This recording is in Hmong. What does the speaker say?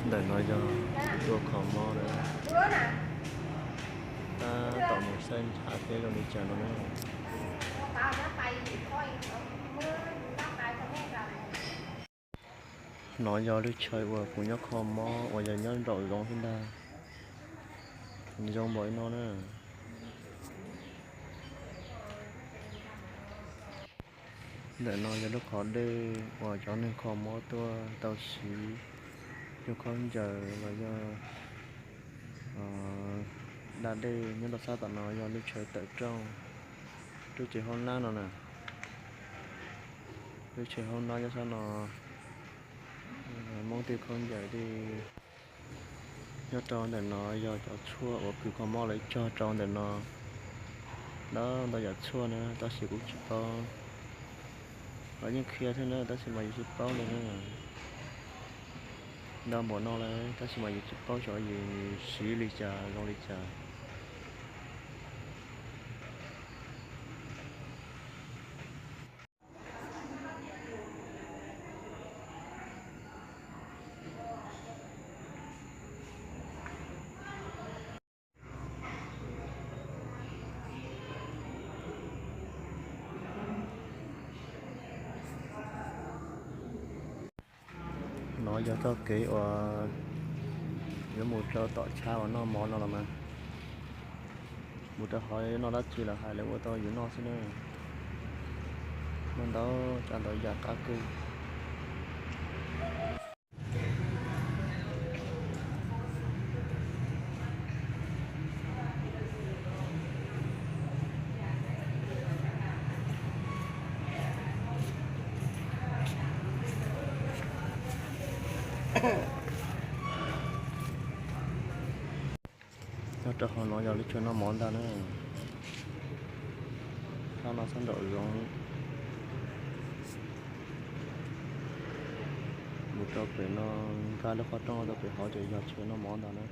Ntawm no yog tua kho mob na. Tab tom mus saib ntshav thiab zoo li cas no na. No yog lub chaw uas kuv nyob kho mob uas yog nyob nraum zoov xwb ntag. Zoo npaum li no na. Ntawm no yog lub qhov dej uas cov neeg kho mob tuaj tau siv coj khaub ncaws los yog da dej nyob rau sab tom no yog lub chaw tawm rooj, lub tsev haub nab no na. Lub tsev haub nab nyob sab no, Hmoob tej khaub ncaws tej. Nyob rau ntawm no yog cov tshuaj uas kws kho mob lawv cog rau ntawm no. Ntau ntau yam tshuaj na tab sis kuv tsis paub. Lawv yeej qhia thiab na tab sis mas yus tsis paub li na. Ntau npaum no lawm tab sis mas yus tsis paub xyov yus siv li cas zoo li cas. No yog txoj kev uas yuav mus rau tom chaw uas noj mov no los mas. Mus rau hauv noj dab tsi los hais lawv ua tau yus noj xwb na. Noj ntau tsav ntau yam qab kawg. Nyob rau hauv no yog lub chaw noj mov ntag na. Thaj no sab nraum zoov. Mus rau pem no, nkag lub qhov rooj rau pem hauv ces yog chaw noj mov ntag na.